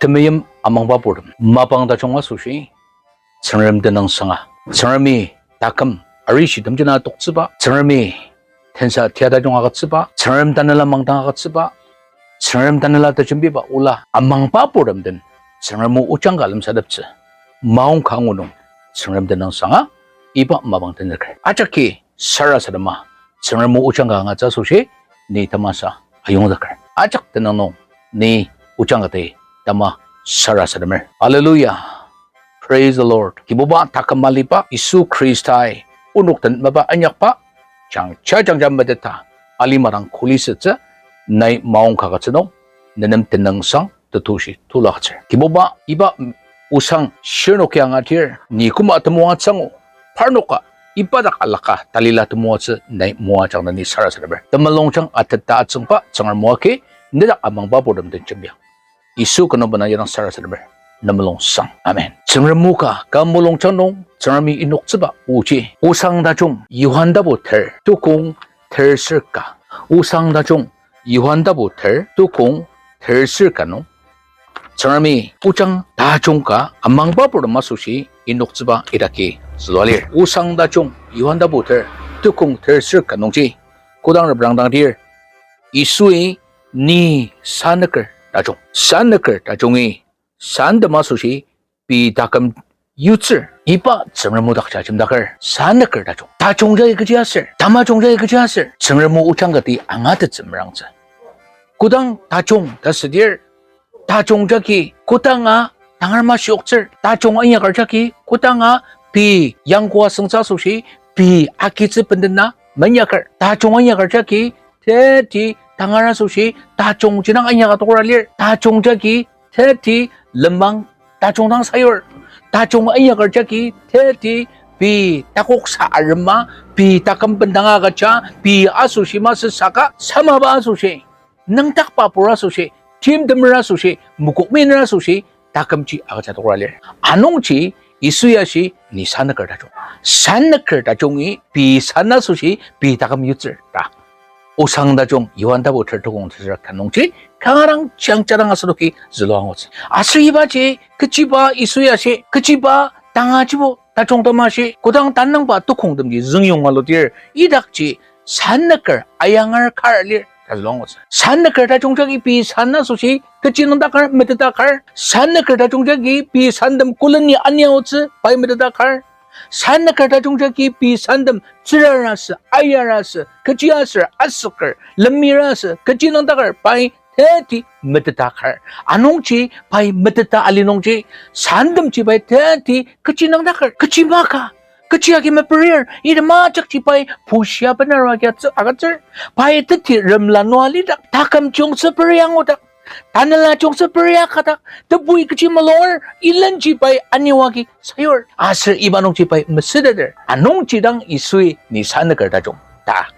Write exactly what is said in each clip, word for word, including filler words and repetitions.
Temeim amangba purtem, mapang tajung asoshi, Tsüngrem tenüngsanga, Tsüngremi taküm arishi temjena toktsüba, Tsüngremi tensa tia tajung agütsüba, Tsüngrem tanela mangdang agütsüba, Tsüngrem tanela tejembiba ola amangba purtem den Tsüngrem o ojang ka lemsateptsü maongka angu nung Tsüngrem tenüngsanga iba mapang tenzüker. Ajaki sarasadema Tsüngrem o ojang ka angatsü asoshi ni tamasa ayongzüker. Ajak tenüng nung ni ojang kati tama sarasademer. Hallelujah. Praise the Lord. Kibuba taküm aliba Yisu Khristai onok den mapa inyakba jangja jangja meteta alima dang kuli sütsü nai maongka agütsü nung nenem tenüngsang tetushi tulu agütsür. Kibuba iba osang shirnok ya angatir ni koma temoatsü angu, parnoka iba dak alaka talila temoatsü nai moajang ta ni sarasademer. Temulungjang ateta atsüngba Tsüngrem o agi nedak amangba purtem den jembiang. Yisu kü nung bena yadang sarasademer. Nemulung sang. Amen. Tsüngrem o ka, ka mulungjang nung Tsüngremi inoktsüba oji, Osang tajung Johan tapu ter, tukong terser ka. Osang tajung Johan tapu ter, tukong terser ka nung Tsüngremi ojang tajung ka amangba purtem asoshi inoktsüba idaki zülua lir. Osang tajung Johan tapu ter, tukong terser ka nungji kodang reprangdangdir, Yisui ni sanüker tajung, sanüker tajungi santem asoshi pei taküm yutsür. Iba Tsüngrem o dak jajemdaker sanüker tajung. Tajung jagi kechi aser, tamajung jagi kechi aser, Tsüngrem o ojang kati angatettsü merangtsü. Kodang tajung ta südir, tajung jagi kodanga tangar mashioktsür, tajung inyaker jagi kodanga pei yangkoa süngtsü asoshi pei agitsü bendena menyaker, tajung inyaker jagi teti tangar asoshi tajung jinang inyaka tokra lir, tajung jagi teti lenmang tajung dang sayur, tajung inyaker jagi teti pei takoksa arema, pei taküm bendanga agüja, pei asoshi masü saka samaba asoshi, nüngdakba pur asoshi, timtemer asoshi, mokokminer asoshi, takümji agüja tokra lir. Anungji Yisui ashi ni sanüker tajung. Sanüker tajungi pei san asoshi pei taküm yutsür ta Osang tajung Johan tapu ter tukong terser ka nungji kanga dang jangja dang asenoki zülua angutsü. Aser ibaji kechiba Yisui ashi, kechiba tangajibo tajung tamashi, kodang tanangba tukongtemji züngyonga aludir, idakji sanüker ayanger kar lir ta zülua angutsü. Sanüker tajung jagi pei san asoshi kechi nüngdaker, meteta kar. Sanüker tajung jagi pei santem koleni aniaotsü pai meteta kar. Sanüker tajung jagi pei santem tsürarasü, ayarasü, kechi aser asüker, lemirasü, kechi nüngdaker pai teti meteta kar. Anungji pai meteta ali nungji santemji pai teti kechi nüngdaker, kechi maka, kechi agi meperir, item ajakji pai pushia benaru agi atsü-, agütsür. Pai teti remla nua lidak, taküm jungtsü peri angudak, tanela jungtsü peri akadak, tebui kechi mulunger, ilenji pai aniwa agi sayur. Aser iba nungji pai mesüteter. Anungji dang Yisui ni sanüker tajung ta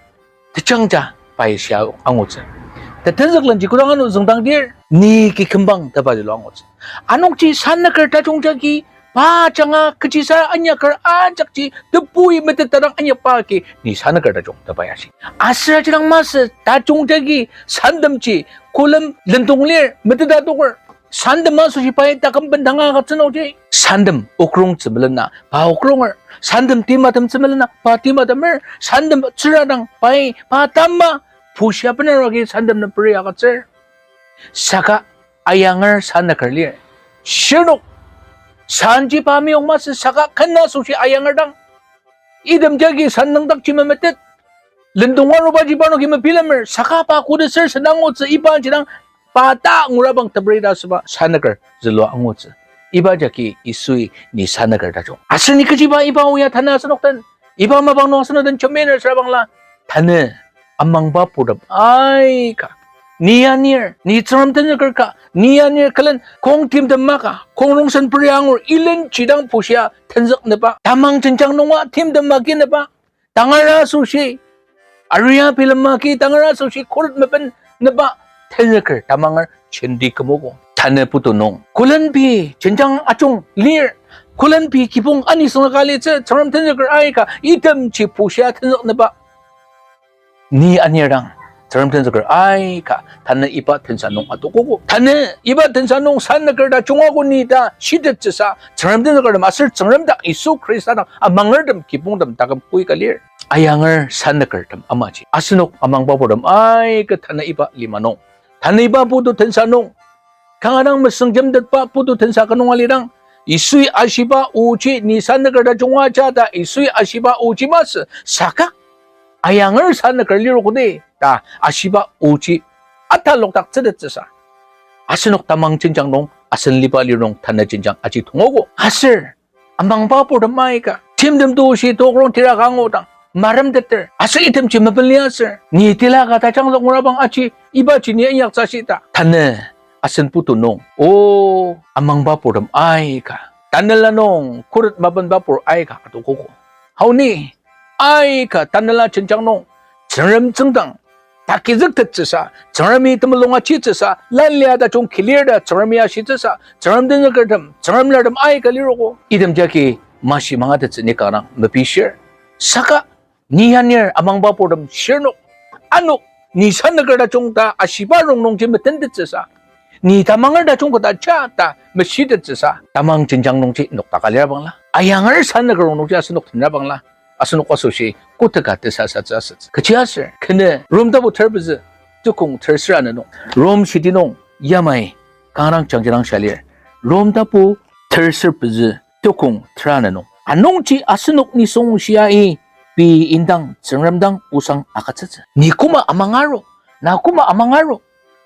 tejangja pai shia angutsü. Tetenzüklenji kodang ano züngdangdir, ni ki kümbang ta pa zülua angutsü. Anungji sanüker tajung jagi pa ajanga kechisa inyaker ajakji tebui meteta dang inyakba agi ni sanüker tajung ta pa ya shi. Aser ajidang masü tajung jagi santemji kolem lendong lir, meteta toker. Santem asoshi pai taküm bendanga agütsü nungji, santem okrong tsü melena pa okronger, santem timatem tsü melena pa timatemer, santem tsüradang pai pa tama, pushia benaru agi santem nem peri agütsür. Saka ayanger sanüker lir. Shirnok, sanji pa meyong masü saka ken asoshi ayanger dang, item jagi san nüngdakji memetet, lendong arubaji parnoki mebilemer, saka pa koda ser sendang angutsü, iba jidang pa ta ngurabang teberi ta asüba sanüker zülua angutsü. Iba jagi Yisui ni sanüker tajung. Aser ni kechiba iba oya tanü asenok den, iba mapang nung asenok den jembi nür süra bangla, tanü amangba purtem aika, ni anir, ni Tsüngrem tenzüker ka, ni anir külen kong timtem maka, kong rongsen peri angur, ilenji dang pushia tenzüknüba, tamang jenjang nunga timtem makinüba, tangar asoshi, aria bilem agi tangar asoshi khuret mepennüba tenzüker tamanger jenti kümogo. Tanü putu nung kolen pei jenjang ajung lir, kolen pei kibong anisüngdaka litsü Tsüngrem tenzüker aika itemji pushia tenzüknüba, ni anir dang Tsüngrem tenzüker aika tanü iba tensa nung adokogo. Tanü iba tensa nung sanüker tajung ako ni ta shitettsüsa, Tsüngrem tenzükertem aser Tsüngrem dak Yisu Khrista dak amangertem kibongtem taküm koika lir. Ayanger sanükertem amaji asenok amangba purtem aika tanü iba lima nung, tanü iba putu tensa nung, kanga dang mesüngjem tetba putu tensa ka nung alidang, Yisui ashiba oji ni sanüker tajung aja ta Yisui ashiba oji masü, saka ayanger sanüker lirokdi ta ashiba oji atalokdaktsütettsüsa, asenok tamang jenjang nung asen liba lir nung tanü jenjang aji tongogo. Aser amangba purtem aika timtem tushi tokrong tira ka angudang maremteter aser itemji mepeli aser ni tila ka tajangzük ngurabang aji ibaji ni inyaktsü shi ta tanü asen putu nung, o, amangba purtem aika, tanela nung khuret mapenba pur aika adokogo. Aoni aika tanela jenjang nung Tsüngrem tsüngdang takizüktettsüsa, Tsüngremi temulung achitsüsa, lalia tajung kilir ta Tsüngremi ashitsüsa, Tsüngrem tenzükertem, Tsüngrem lartem aika lirogo. Item jagi mashi mangatettsü ni kanga dang mepishir. Saka ni anir amangba purtem shirnok, ano, ni sanüker tajung ta ashiba rongnungji metentettsüsa, ni tamanger tajung kata ja ta meshitettsüsa, tamang jenjang nungji nokdaka lir bangla, ayanger sanüker rongnungji asenok tenra bangla, asenok asoshi koteka tesasatsü asütsü. Kechiaser kenü Rom tapu ter pezü, tukong ter sera ana nung, Rom shidi nung yamai kanga dang jangja dang shia lir. Rom tapu ter ser pezü, tukong ter ana nung, anungji asenok nisung shia-i, pei indang Tsüngrem dang osang agütsütsü. Ni koma amangaru, na koma amangaru,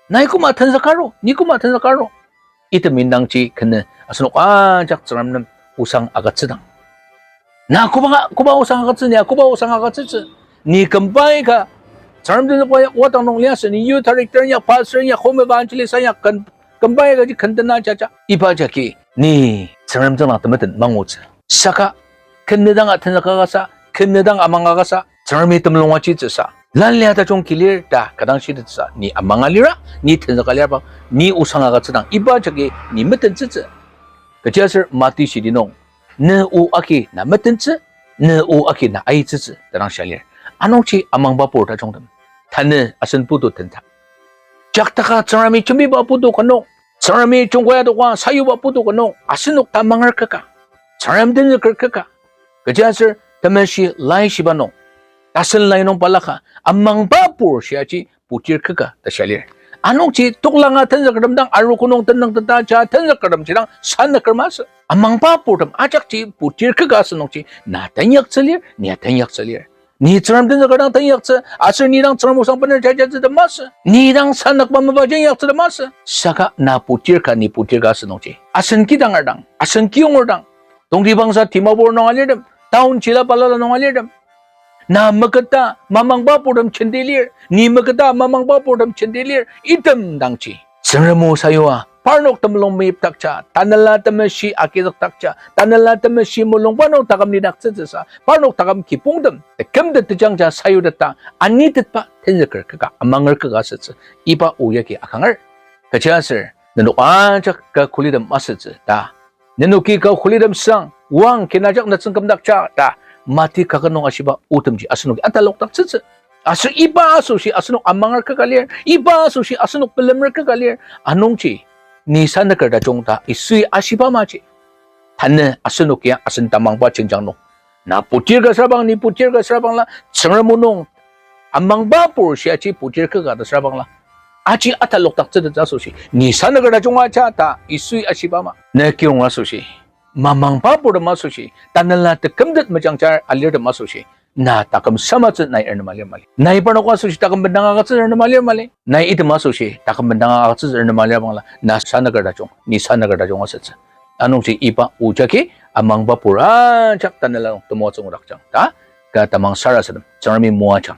nai koma tenzükaru, ni koma tenzükaru, item indangji kenü asenok ajak Tsüngrem nem osang agütsüdang, na koba, koba osang agütsü, ni a koba osang agütsütsü. Ni kümbai ka Tsüngrem tenzükba ya wadang nung liasü, ni youth director ya, pastor ya, home evangelist ya, küm-, kümbai kaji ken tena jaja, iba jagi ni Tsüngrem tsüngdang temeten mangutsü. Saka kenü dang a tenzüka kasa, kenü dang amanga kasa, Tsüngremi temulung achitsüsa, lalia tajung kilir ta kadang shitettsüsa, ni amanga lira, ni tenzüka lirba, ni osang agütsüdang, iba jagi ni metentsütsü. Kechiaser Mati shidi nung, ne o agi na metentsü, ne o agi na aitsütsü ta dang shia lir. Anungji amangba pur tajungtem, tanü asen putu tendak, jaktaka Tsüngremi jembiba putu ka nung, Tsüngremi jungkoya doka sayuba putu ka nung asenok tamanger kaka, Tsüngrem tenzüker kaka, kechiaser temeshi laishiba nung, tasen lai nung balaka, amangba pur shiaji putir kaka ta shia lir. Anungji toklanga tenzükertem dang arogo nung tenüng teta ja tenzükertemji dang sanüker masü. Amangba purtem ajakji putir kaka asünungji na tenyaktsü lir, ni a tenyaktsü lir. Ni Tsüngrem tenzüker dang tenyaktsü, aser ni dang Tsüngrem osang bener jajatsü ta masü. Ni dang sanükba mapa jenyaktsü ta masü. Saka na putir ka, ni putir ka asünungji, asen kidanger dang, asen kiyonger dang, tongtibangsa Dimapur nung alirtem, town jila balala nung alirtem, na meketa mamangba purtem jenti lir, ni meketa mamangba purtem jenti lir, item dangji Tsüngrem o sayua, parnok temulung meyipdakja, Tanela Temeshi agizükdakja, Tanela Temeshi mulungba nung taküm lidaktsütsüsa, parnok taküm kibongtem tekümtet tejangja sayuteta, anitetba tenzüker kaka, amanger kaka asütsü, iba o yagi akanger. Kechiaser nenok ajak ka kulitem asütsü ta, nenoki ka kulitem sang, wang kinajak nütsüng kümdakja ta, Mati kaket nung ashiba otemji asenoki atalokdaktsütsü. Aser iba asoshi asenok amanger kaka lir, iba asoshi asenok pelemer kaka lir, anungji ni sanüker tajung ta Yisui ashiba amaji. Tanü asenoki asen tamangba jenjang nung, na putir ka sürabang, ni putir ka sürabangla, Tsüngrem o nung amangba pur shiaji putir kaka ta sürabangla, aji atalokdaktsütettsü asoshi ni sanüker tajung aja ta Yisui ashiba ama. Na kiyong asoshi, mamangba purtem asoshi, tanela tekümtet mejangjar alirtem asoshi, na taküm samatsü nai ernem alir mali. Nai parnok asoshi taküm bendang agütsütsü ernem alir mali. Nai item asoshi taküm bendang agütsütsü ernem alirabangla, na sanüker tajung, ni sanüker tajung asütsü. Anungji iba o jagi amangba pur ajak tanela nung temoatsü ngudakjang ta, ka tamang sarasadem Tsüngremi moajang.